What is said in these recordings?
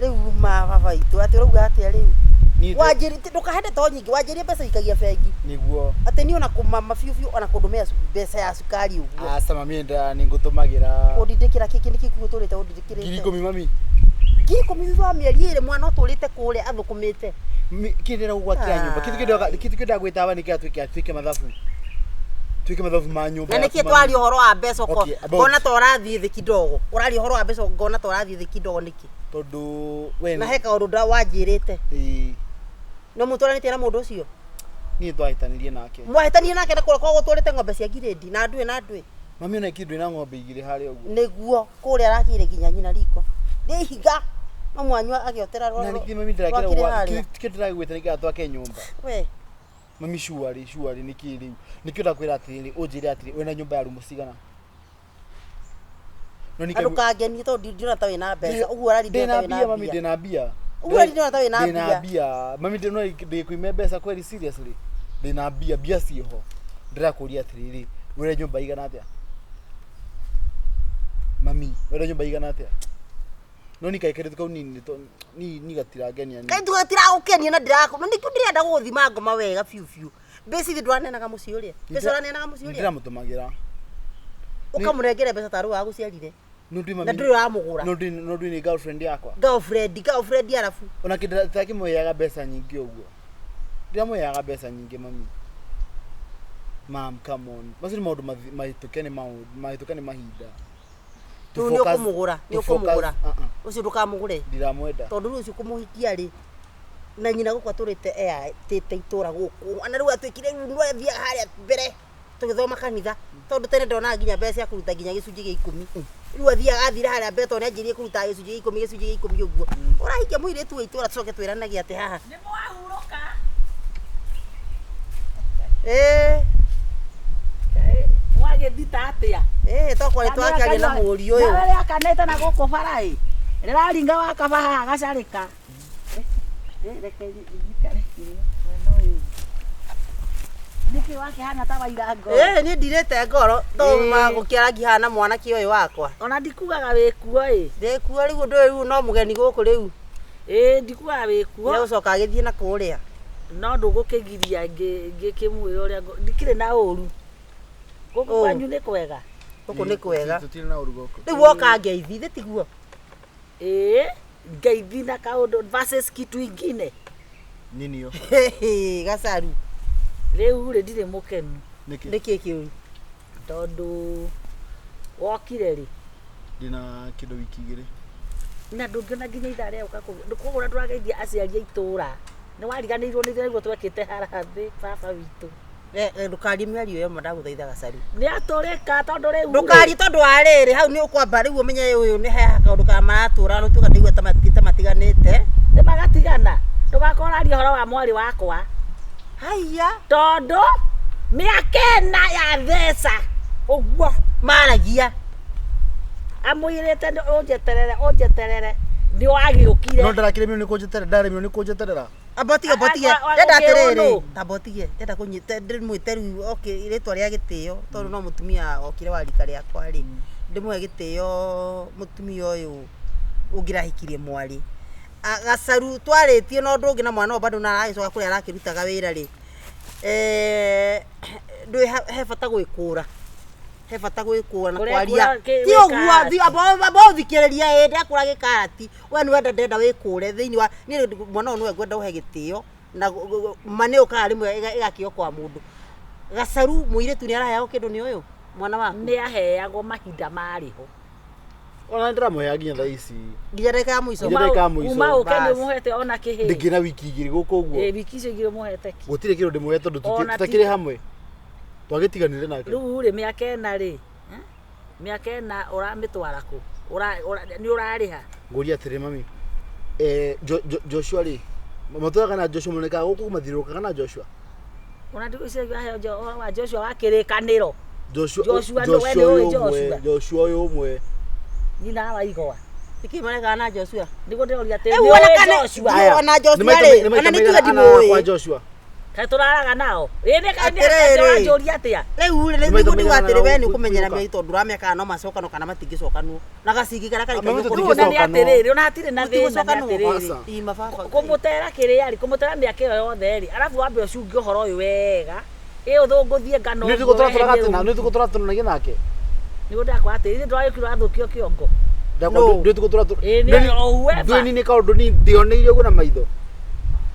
Rĩu ma baba itũ atĩ ũrauga atĩa rĩu? Niĩ ndĩ- Wanjĩri ndũkahe ndeto nyingĩ, wanjĩrie mbeca ikagia bengi. Nĩguo. Atĩ niĩ ona kũmama biũ biũ ona kũndũmĩra mbeca ya cukari ũguo. Aca mami nda nĩngũtũmagĩra. Ũndindĩkĩra kĩkĩ nĩkĩ kĩu ũtũrĩte ũndindĩkĩrĩte? 10,000 mami. 10,000 thutha wa mĩeri ĩrĩ mwana ũtũrĩte kũrĩa athũkũmĩte. Kĩ ndĩrenda gũgwakĩra nyũmba. Kĩndũ kĩndũ kĩndũ kĩndũ ndagwĩta nĩkĩo twĩke twĩke mathabu. Twĩke mathabu ma nyũmba. Na yaku, nĩkĩ mami. twaria ũhoro wa mbeca ũko Okay, about- ngona ta ũrathiĩ thĩ kidogo. Ũraria ũhoro wa mbeca ngona ta ũrathiĩ thĩ kidogo nĩkĩ? Tondũ we Na he kaũndũ nda wanjĩrĩte. Ĩĩ. No mũtwaranĩtie na mũndũ ũcio? Niĩ twahĩtanirie nake. Mwahĩtanirie nake na kũrĩa kwa gũtwarĩte ng'ombe cia ngirĩndi na ndwĩ na ndwĩ. Mami ona ikĩ ndwĩ na ng'ombe igĩrĩ harĩa ũguo. Nĩguo kũrĩa arakĩire nginya nyina riko. Nĩ ihiga. No mwanyua agĩotera Na nĩkĩ mami ndĩrakĩra rwakĩrĩ gwa harĩa. kĩ ndĩragwĩta nĩgetha twake nyũmba. We. Mami shuarĩ shuarĩ nĩkĩ rĩu? Nĩkĩo ndakwĩra atĩrĩrĩ ũnjĩre atĩrĩ wĩna nyũmba ya rumu cigana? No Na ndũkangenie tondũ ndĩrona ta wĩna mbeca. Ũguo ũraria ndĩrona ndĩna ta wĩna mbia mami mbia. ndĩna mbia. Ũguo ũraria ndĩrona ta wĩna Ndĩna mbia. mbia. Mami ndĩ no ndĩkũime mbeca kweli seriously. Ndĩna mbia mbia ciĩho. Ndĩrakũria atĩrĩrĩ wĩna nyũmba igana atĩa? Mami wĩna nyũmba igana atĩa? No ni kaikĩrĩtu kau nini ni ni gatirangenia ni. Kaĩ tuga tiragũkenia na ndirakũ na nĩkĩo ndĩrenda gũgũthima ngoma wega biũ biũ. Mbeca ithe ndũraneanaga mũciĩ ũrĩa. Mbeca ũraneanaga mũciĩ ũrĩa. Ndĩramũtũmagĩra. Ũkamũnengere mbeca tarĩ wagũciarire. No ndwĩ Na mami. ndũrĩ ũramũgũra. No ndwĩ no ndwĩ nĩ girlfriend yakwa. Girlfriend, girlfriend arabu. Ona kĩndũ ndakĩmũheaga mbeca nyingĩ ũguo. Ndiramũheaga mbeca nyingĩ mami. Mam, come on. Macio nĩ maũndũ mahĩtũke nĩ maũndũ mahĩtũke nĩ mahinda. To Rĩu nĩ focus- ũkũmũgũra, nĩ to focus- ũkũmũgũra. Uh-uh. Ũcio ndũkamũgũre. Ndiramwenda. Tondũ rĩu ũcio kũmũhikia rĩ na nyina gũkũ atũrĩte eyatĩte itũra gũkũ na rĩu atuĩkire rĩu nĩwe athiaga harĩa mbere tũgĩthoma kanitha tondũ tene ndonaga nginya mbeca cia kũruta nginya gĩcunjĩ gĩa ikũmi rĩu athiaga athire harĩa mbere tondũ nĩanjĩrĩirie kũruta gĩcunjĩ gĩa ikũmi gĩcunjĩ gĩa ikũmi ũguo ũrahikia mũirĩtu wa itũra tũcoke twĩranage atĩ haha Nĩ mwahurũka. ĩĩ Mwagĩthita atĩa? ĩĩ tokorwo nĩ twakĩaria na mũriũ ũyũ Nawe rĩakanĩte na gũkũ bara ĩ. Rĩraringa wakaba haha gacarĩka. Reke njikare kĩrĩa mwena ũyũ ũngĩ. Nĩkĩ wakĩhana ta waira ngoro? Ĩĩ niĩ ndirĩte ngoro tondũ Ĩĩ. ma gũkĩara ngihana mwanake ũyũ wakwa Ona ndikugaga wĩkuo ĩ. ndĩkuo rĩu ũndũ ũyũ rĩu no mũgeni gũkũ rĩu Ĩĩ ndikugaga wĩkuo. nĩegũcoka agĩthiĩ na kũrĩa No ndũgũkĩgiria ngĩkĩmwĩra ũrĩa ndikĩrĩ na ũru. Gũkũ Ũũ. kwanyu nĩ kwega. Gũkũ nĩ kwega. Tũtirĩ na ũru gũkũ. Rĩu woka ngeithi thĩ tiguo? Ĩĩ ngeithi na kaũndũ versus kitu ingine. Ninio. Gacaru. Rĩu rĩ ndirĩ mũkenu. Nĩkĩ? Nĩkĩ kĩũru? Tondũ wokire rĩ? Ndĩna kĩndũ wiki igĩrĩ. Na ndũngĩona nginya ithaa rĩa gũka kũgũra ndũrageithia aciari a itũra. Nĩ wariganĩirwo nĩ nĩguo twekĩte harambĩ baba witũ. Ndũkarie mĩario ĩyo ma ndagũthaitha Gacaru. Nĩ atũrĩka tondũ rĩu Ndũkarie tondũ wa rĩrĩ hau nĩ ũkwamba rĩu ũmenye ũyũ nĩ he kaũndũ ka maratũra rĩu tuga ndaigua ta matiganĩte. Nĩ magatigana. Ndũgakorwo ũraria ũhoro wa mwarĩ wakwa. Haiya. Tondũ mĩaka ĩna ya theca ũguo maragia. Amwĩrĩte ũnjeterere ũnjeterere nĩ wagĩũkire. No ndarakĩremirwo nĩ kũnjeterera ndaremirwo nĩ kũnjeterera. Amba ũtige amba ũtige ndenda atĩrĩrĩ tamba ũtige ndenda kũnyita ndĩmwĩte rĩu okay rĩtwa rĩa gĩtĩo tondũ no mũtumia okire wa rika rĩakwa rĩ ndĩmũhe gĩtĩo mũtumia ũyũ ũngĩrahikirie mwarĩ. Gacaru twarĩtie na ũndũ ũngĩ na mwana ũyũ bado na aragĩcoka kũrĩa arakĩrutaga wĩra rĩ ndũĩ he bata gwĩkũra he bata gwĩkũra na kwaria ti ũguo amba ũthikĩrĩria ĩ ndekũra gĩkarati we nĩ wenda ndenda wĩkũre thĩinĩ wa niĩ mwana ũyũ nĩwe ngwenda ũhe gĩtĩo na ma nĩ ũkaga rĩmwe ĩgakĩo kwa mũndũ. Gacaru mũirĩtu nĩ araheagwo kĩndũ nĩ ũyũ mwana waku? Nĩ aheagwo mahinda marĩ ho. Ona ndĩramũheaga nginya thaa ici. Nginya ndagĩka ya mũico. Nginya ndagĩka ya mũico. Kuma ũke nĩ ũmũhete ona kĩhĩ. Ndingĩ wiki igĩrĩ gũkũ ũguo. Ĩ wiki icio igĩrĩ ũmũhete kĩ? Gũtirĩ kĩndũ ndĩmũhete tondũ tũtakĩrĩ hamwe. Twagĩtiganire nake. Rĩu rĩ mĩaka ĩna rĩ, mĩaka ĩna ũramĩtwara kũ? Nĩ ũrarĩha? Ngũria atĩrĩ mami. Joshua rĩ, matũraga na Joshua monekaga gũkũ mathiũrũrũkaga na Joshua. Ona ndigwĩciria aheo ũhoro wa Joshua wa kĩrĩkanĩro. Joshua Joshua nĩ we nĩ ũĩ Joshua. Joshua ũyũ ũmwe. Nyina wa igwa. Nĩkĩ marekaga na Joshua? Nĩguo ndĩroria atĩrĩ, nĩ ũĩ Joshua? Ona Joshua rĩ, ona nĩ tuge ndimũĩ. Kwa Joshua. Kaĩ tũraraga nao ĩ nĩ kaĩ Atĩrĩrĩ. ũranjũria atĩa Rĩu rĩ Nĩ nĩguo maitho ndiuga maigana atĩrĩ we nĩ na ũkũmenyera kũiyũka. mĩeri tondũ ũramenya kana no macokanwo kana matingĩcokanwo na gacingi karĩa karĩ Mami, kaiyũ tũtingĩcokanwo. Rĩu ona nĩ atĩrĩrĩ ona hatirĩ na thĩna nĩ Mũtigũcokanwo. atĩrĩrĩ Aca. Ii, mababa. Kũmũtera kĩrĩa rĩ kũmũtera mĩaka ĩyo yothe rĩ arabu wambe ũcunge ũhoro ũyũ wega ĩ ũthũngũthie ngano Nĩ ũguo tũkũ tũratũraga weherie tena, rũhuti. nĩ tũkũ tũratũranagia nake. Nĩguo ndakwa atĩrĩ ithe ndwagĩkirwo athũkio kĩongo Ndakwa No. ndĩ tũkũ tũratũra. Ĩ, nĩ o whoever. Ndwĩni nĩ kaũndũ ni ndioneire ũguo na maitho.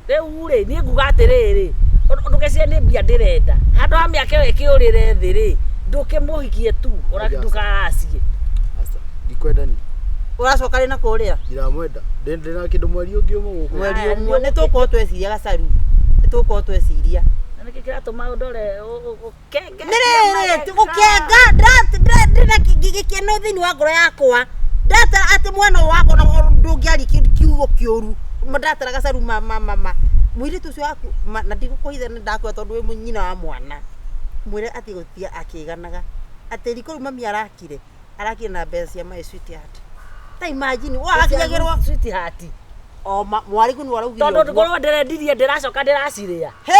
Rĩu rĩ niĩ nguga atĩrĩrĩ ndũgecirie nĩ mbia ndĩrenda handũ ha mĩaka ĩyo ĩkĩũrĩre thĩ rĩ ndũkĩmũhikie tu ona Aja. ndũkaracie. Aca, ndikwenda ni. Ũracoka rĩ na kũrĩa? Ndiramwenda. Ndĩ ndĩna kĩndũ mweri ũngĩ ũmwe gũkũ. Mweri Aya, ũmwe nĩ nĩ tũgũkorwo tweciria gacaru. Nĩ tũgũkorwo tweciria. Na nĩkĩ kĩratũma ũndore ũkenge Nĩ rĩrĩ gũkenga ndĩna gĩkeno thĩinĩ wa ngoro yakwa. Ndatara atĩ mwana ũyũ wakwa ona ndũngĩaria kiugo kĩũru. Ndatara gacaru ma ma ma ma. Mũirĩtu ũcio waku na ndigũkũhitha nĩ ndakwĩra tondũ wĩ nyina wa mwana. Mwĩre atĩ gũtia akĩganaga. Atĩ riko rĩu mami arakire. Arakire na mbeca cia my sweetheart. Ta imagine wagakinyagĩrwo sweetheart o mwarĩgu nĩ waraugire tondũ ũguo. ngorwo ndĩrendirie ndĩracoka ndĩracirĩa. He,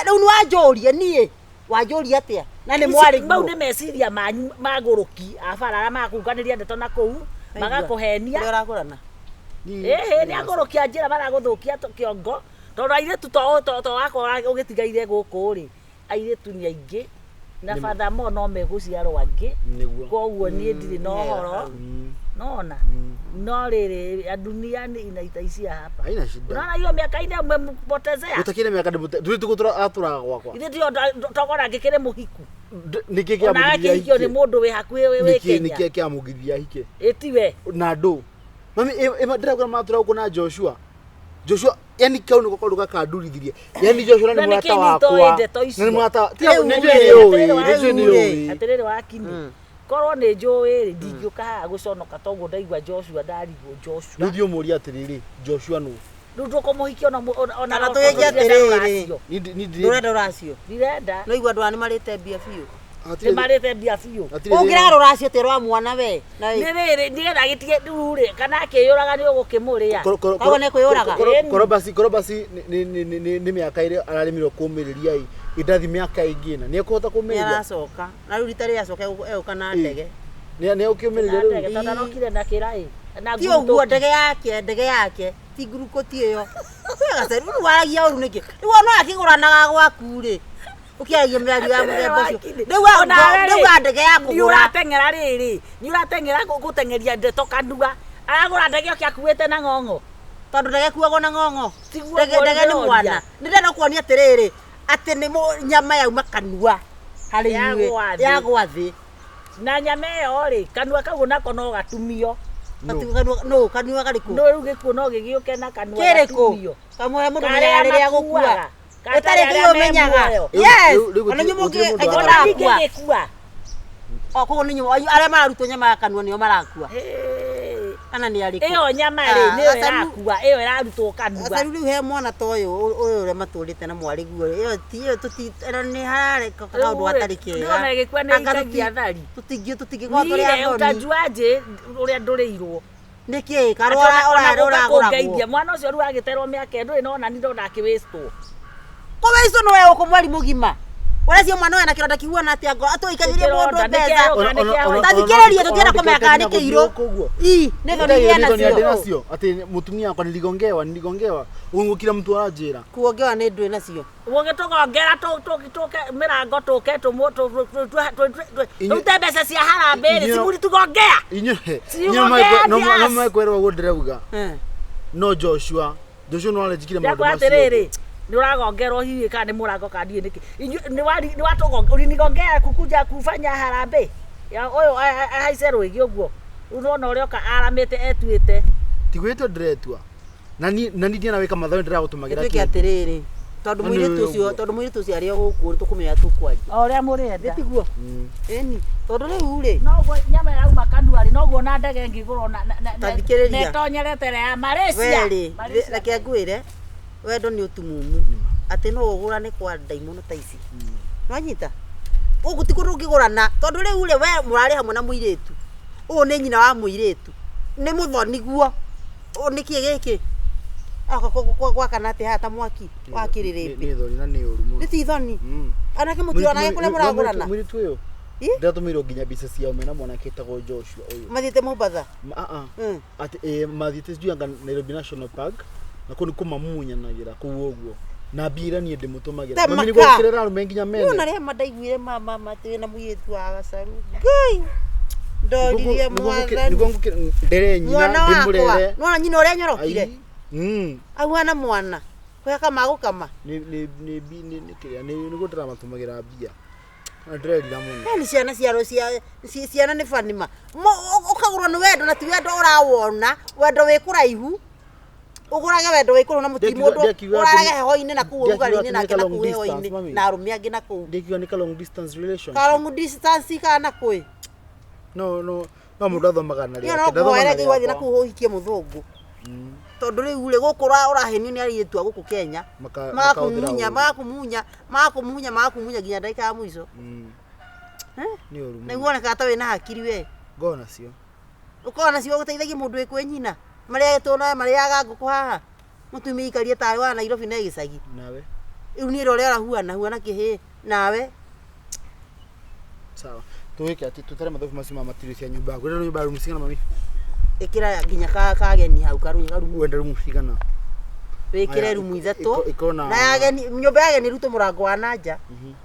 rĩu nĩ wanjũria niĩ. Wanjũria atĩa? Na nĩ mwarĩ Mau nĩ meciria manyu magũrũki a bara arĩa makunganĩria ndeto na kũu magakũhenia. Ũrĩa ũragũrana. Ĩhĩ nĩ agũrũki a njĩra maragũthũkia kĩongo tondũ airĩtu to wakwa ũgĩtigaire gũkũ rĩ airĩtu nĩ aingĩ na Nĩ ma. batha mo no megũciarwo angĩ Nĩguo. koguo niĩ ndirĩ na ũhoro Mm. nona Mm. no rĩrĩ dunia nĩ inaitaishia hapa. Haina shida. Unaona hiyo miaka ine umempotezea. Gũtakĩrĩ mĩaka ndĩmũte. Ndũrĩ tũkũ tũratũraga gwakwa. Ithe ndio togora ngĩkĩrĩ mũhiku. Nĩkĩ Ona kĩamũgiria akĩhikio nĩ hike? mũndũ wĩ hakuhĩ wĩ Nĩkĩ Kenya. nĩkĩ kĩamũgiria hike? Ĩtiwe. Na ndũ. Mami ndĩrakwĩra matũra gũkũ na Joshua. Joshua yani kau nĩko kaũndũ gakandurithirie. Yani Joshua nĩ Na nĩkĩ mũrata nĩ wakwa. itoĩ ndeto icio? Na nĩ mũrata. Tiga Rĩu nĩ rĩ, njũĩ nĩũĩ, Atĩrĩrĩ nĩ njũĩ rĩu nĩũĩ. Atĩrĩrĩ wakini. Korwo nĩ njũĩ rĩ ndingĩũka haha gũconoka toguo ndaigua Joshua ndarigwo Joshua. Rĩu thiĩ ũmũrie atĩrĩrĩ, Joshua nũ? Rĩu ndũkũmũhikia ona ona Kana tũgĩke atĩrĩrĩ. Ni ndi Ndũrenda rũracio. Ndirenda. No igua andũ aya nĩ marĩte mbia biũ. Nĩ marĩte mbia biũ. Ũngĩrega rũracio atĩ rwa mwana we. Na Nĩ rĩrĩ nĩgetha gĩtige rĩu rĩ kana akĩyũraga nĩ ũgũkĩmũrĩa. Koguo nĩ kwĩyũraga? Korobasi korobasi nĩ mĩaka ĩrĩa araremirwo kũmĩrĩria ĩ indathi mĩaka ĩngĩ na nĩ ekũhota nĩ kũmĩrĩria. aracoka. Na rĩu rita rĩrĩa acoka egũka na Ĩ. ndege. Nĩ nĩ ekũmĩrĩria Na ndege rĩu. tondũ arokire na kĩraĩ. Na Ti ũguo nguruto. ndege yake, ndege yake. Ti ngurukũti ĩyo. Gacaru rĩu waragia ũru nĩkĩ? Rĩu ona akĩgũranaga gwaku rĩ. Ũkĩaragia mĩario ya mũthemba ũcio. Rĩu rĩu wa ndege ya nĩ kũgũra. ũrateng'era rĩrĩ nĩ ũrateng'era gũteng'eria ndeto kanua aragũra ndege oke akuĩte na ng'ong'o. Tondũ ndege kuagwo na ng'ong'o. Tiguo Ndege ũguo ndege nĩ ndĩroria. mwana. Nĩ ndĩrenda kuonia atĩrĩrĩ atĩ nĩ nyama yauma kanua harĩ inyuĩ Yagwa thĩ. yagwa thĩ. Na nyama ĩyo rĩ kanua kau nako no gatumio. No. Gatu- kanua no kanua karĩkũ? No rĩu gĩkuũ no gĩgĩũke na kanua Kĩrĩkũ? gatumio. Kamwe mũndũ Karĩa menyaga rĩrĩa gũkua. makuaga. Ĩtarĩ Karĩa kĩo me ũmenyaga. muoyo. Rĩu- Yes. rĩu- rĩu Ona gũtirĩ- inyuĩ gũtirĩ mũngĩ mũndũ kaingĩ Ona arakua. tũrakua. ndingĩgĩkua. O koguo nĩ inyuĩ arĩa mararutwo nyama ya kanua nĩo marakua. Hĩ. Kana nĩ arĩkũ? Ĩyo nyama rĩ Ah, nĩyo Gacaru- ĩrakua ĩyo ĩrarutwo kanua. Gacaru rĩu he mwana ta ũyũ ũyũ ũrĩa matũrĩte na mwarĩguo rĩ, ĩyo ti ĩyo tũti ĩno nĩ hararĩ kaũndũ gatarĩ kega. Ndĩrona ĩgĩkua nĩ Anga ĩikagia thari. tũtingĩ tũtingĩkorwo tũrĩ Niĩ athoni. utajuaje ũrĩa ndũrĩirwo? Nĩkĩ Atĩ karũa ona ũrarĩa gũka kũngeithia ũragũragwo. mwana ũcio rĩu agĩterwo mĩaka ĩno ndũrĩ nona ni ndona akĩwĩstwo. Kũwĩcwo nĩwe ũkũ mweri mũgima. Ũracio mwana ũyũ na kĩronda kĩhuana atĩa ngoro atũikagĩrie mũndũ mbeca. Tathikĩrĩria tũtienda kũmenya kana nĩ kĩirũ. Ii, nĩ thoni Ndĩ iria nacio. nacio atĩ mũtumia wakwa niligongewa niligongewa ũguo kila mtu aranjĩra. Kuongewa nĩ ndwĩ nacio. Ũgĩtũgongera tũke mĩrango tũke tũrute mbeca cia harambĩ rĩ Inyuĩ- cimuri tugongea. Inyuĩ Si inyuĩ ugongea no ndias. mekwerwo ũguo ndĩrauga. Eh. No Joshua Joshua no aranjĩkire maũndũ Ndakwa macio. atĩrĩrĩ nĩ ũragongerwo hihi kana nĩ mũrango kana ndiũĩ nĩkĩ. Inyuĩ nĩ watũgonga ulinigongea kukuja kufanya harambĩ. Ya ũyũ ahaice rwĩgĩ ũguo. Rĩu nĩwona ũrĩa oka aramĩte etuĩte. Ti gwĩtua ndĩretua. Na ni na ni ndiana wĩka mathabu ndĩragũtũmagĩra Ĩtuĩke kĩndũ. atĩrĩrĩ tondũ Na nĩ mũirĩtu ũcio ũguo. tondũ mũirĩtu ũcio arĩ o gũkũ tũkũmenya tũkwaria. O ũrĩa mũrenda. Nĩ tiguo? Mm. Ĩni tondũ rĩu rĩ Noguo nyama ĩrauma kanua rĩ noguo na ndege ĩngĩgũrwo na Ta thikĩrĩria. na ĩtonyerete ya Malaysia. we rĩ Malaysia. reke ngwĩre wendo nĩ ũtumumu atĩ no ũgũrane kwa ndaimono ta ici nwanyita gũkũ ti kũndũ ũngĩgũrana tondũ rĩu rĩ we mũrarĩ hamwe na mũirĩtu ũyũ nĩ nyina wa mũirĩtu nĩ mũthoni guo ũũ nĩ kĩ gĩkĩ Agoka gwakana atĩa haha ta mwaki wa kĩrĩrĩmbĩ. Nĩ thoni na nĩ ũru mũno. Nĩ ti thoni. Mm. Anake mũtionage kũrĩa mũragũrana. Mũirĩtu ũyũ Ĩ? ndĩratũmĩirwo nginya mbica ciao mena mwanake etagwo Joshua ũyũ. Mathiĩte Mombatha. Ah ah. Mm. Atĩ ĩ mathiĩte sijui anga Nairobi National Park na kũu nĩ kũmamunyanagĩra kũu ũguo. Na mbia iria niĩ ndĩmũtũmagĩra. Te Mami nĩguo maka. gũkĩrera arũme nginya mene. Nĩ ona rĩa ndaiguire mama matĩ na mũirĩtu wa gacaru. Ngai. Ndoririe mwathani. Nĩguo ngũkĩra ndere nyina Mwana wakwa. ndĩmũrere. Nĩwona nyina ũrĩa nyorokire. Ai. Mm. Ahuana mwana. Kwĩhaka magũkama. Nĩ nĩ nĩ bi- nĩ nĩ kĩrĩa nĩ nĩguo ndĩramatũmagĩra mbia. Na ndĩrerira mũno. Yani ciana ciaro cia ciana nĩ banima. Ũkagũrwo nĩ wendo na ti wendo ũrawona, wendo wĩ kũraihu. Ũgũrage wendo wĩ kũraihu na mũtiri Ndiakiuga- mũndũ ndiakiuga atĩ ũrarage nĩ- heho-inĩ na kũu ndiakiuga ũrugarĩ-inĩ atĩ nĩ nake ka na long kũu distance, heho-inĩ mami. na arũme angĩ na kũu. Ndikiuga nĩ ka long distance relationship. Ka long distance kana kwĩ. No no no mũndũ athomaga na Niĩ rĩake. no ndathomaga ngũhoere na Ngai wathiĩ na rĩakwa. kũu ũhikie mũthũngũ. Tondũ rĩu rĩ gũkũ ũrahenio nĩ airĩtu a gũkũ Kenya. Makahũthĩra Magakũmunya, ũũru. magakũmunya, magakũmunya, magakũmunya nginya ndagĩka ya mũico. Mm. Eh? Nĩ ũru Na mũno. wonekaga ta wĩna hakiri we. Ngoragwo nacio. Ũkoragwo nacio ũteithagia mũndũ wĩ kwĩ nyina. Marĩa tũnawe marĩaga ngũkũ haha. Mũtumia ikarie tarĩ wa Nairobi na gĩcagi. Nawe. Rĩu niĩ ũrĩa ũrahuana huana kĩhĩ nawe. Sawa. Tũgĩke atĩ tũtare mathabu macio ma material cia nyũmba yaku. Ũrenda nyũmba ya rumu cigana mami? Ĩkĩra nginya kageni hau karumu. Wenda rumu cigana? Wĩkĩre Aya, rumu ithatũ. ĩkorwo na Na ya ageni nyũmba ya ageni rutwo mũrango wa na nja.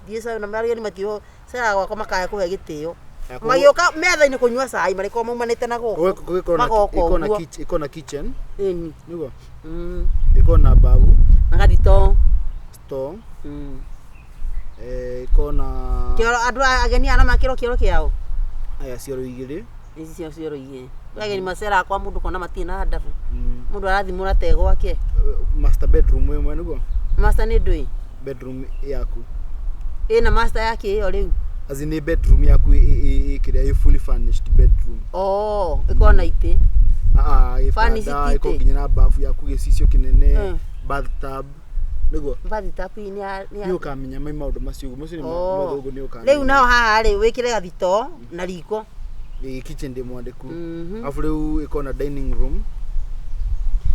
Thiĩ na ageni matiho cera gwakwa makae kũhe gĩtĩo. Ya, Magĩũka metha-inĩ kũnyua cai marĩkorwo maumanĩte na gũkũ. Gũgĩkorwo na Magoka ĩkorwo na ũguo. kitchen, ĩkorwo na kitchen, Ĩni. nĩguo? Mm. Ĩkorwo na babu, Na gathito. store, Mm. ĩkorwo na Kĩoro andũ ageni aya no makĩrwo kĩoro kĩao. aya cioro igĩrĩ. Ici cio cioro igĩrĩ. Ageni maceraga kwa mũndũ kona matirĩ na ndabu. Mm. Mũndũ arathimũra te gwake. Master bedroom ĩmwe nĩguo? Master nĩ ndũĩ. Bedroom yaku. Ĩna master yake ĩyo rĩu. As in nĩ bedroom yaku ĩ kĩrĩa ĩ fully furnished bedroom. Oh, ĩkorwo na itĩ. Ah, ah, Furnished gĩtanda, itĩ. ĩkorwo nginya na bafu yaku gĩcicio kĩnene, Mm. bathtub, nĩguo? Bathtub nĩ ya nĩ ya Nĩ ũkamenya mai maũndũ macio ũguo. Macio nĩ Oh. mathũngũ nĩ ũkamenya. Rĩu naho haha rĩ wĩkĩre gathito na riko. Ĩ kitchen ndĩ mwandĩku. Mhm. Alafu rĩu ĩkorwo na dining room.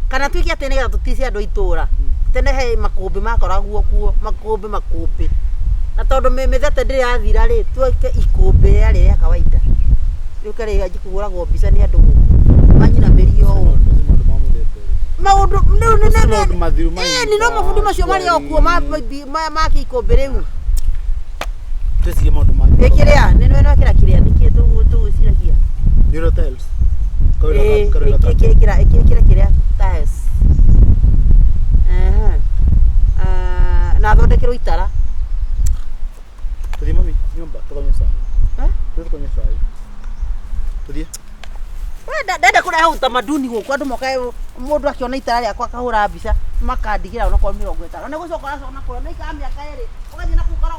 Kana tuĩke atĩ nĩgetha tũtice andũ a itũra. Tene he makũmbĩ makoragwo kuo, makũmbĩ makũmbĩ. Na tondũ mĩthete ndĩrĩ yathira rĩ, tuĩke ikũmbĩ rĩarĩ rĩa kawaida. Rĩũke rĩanjie kũhũragwo mbica nĩ andũ gũkũ. Manyinamĩrie ũũ. Maũndũ macio maũndũ ma mũthemba ũrĩkũ? Maũndũ rĩu nĩ Macio maũndũ mathiru Ĩni no mabundi macio marĩ o kuo ma kĩikũmbĩ rĩu. Twĩcirie maũndũ mangĩ. Ĩkĩrĩa, nĩ nĩ wekĩra kĩrĩa nĩkĩ tũgwĩciragia. Nĩ ũrĩa tiles. Ĩĩ, Karwĩra carpet. ĩkĩra ĩkĩra kĩrĩa tiles. Ehe. Ah, na thondekerwo itara. Tũthiĩ mami nyũmba tũkanyue cai. Eh? Tũthiĩ tũkanyue cai. Tũthiĩ. We ndenda kũrehe utamaduni gũkũ andũ mokae mũndũ akĩona itara rĩakwa akahũra mbica makandigĩra onakorwo 50. Nĩ gũcoka ũracoka na kũrĩa na ikara mĩaka ĩrĩ ũgathiĩ na kũu ũkarora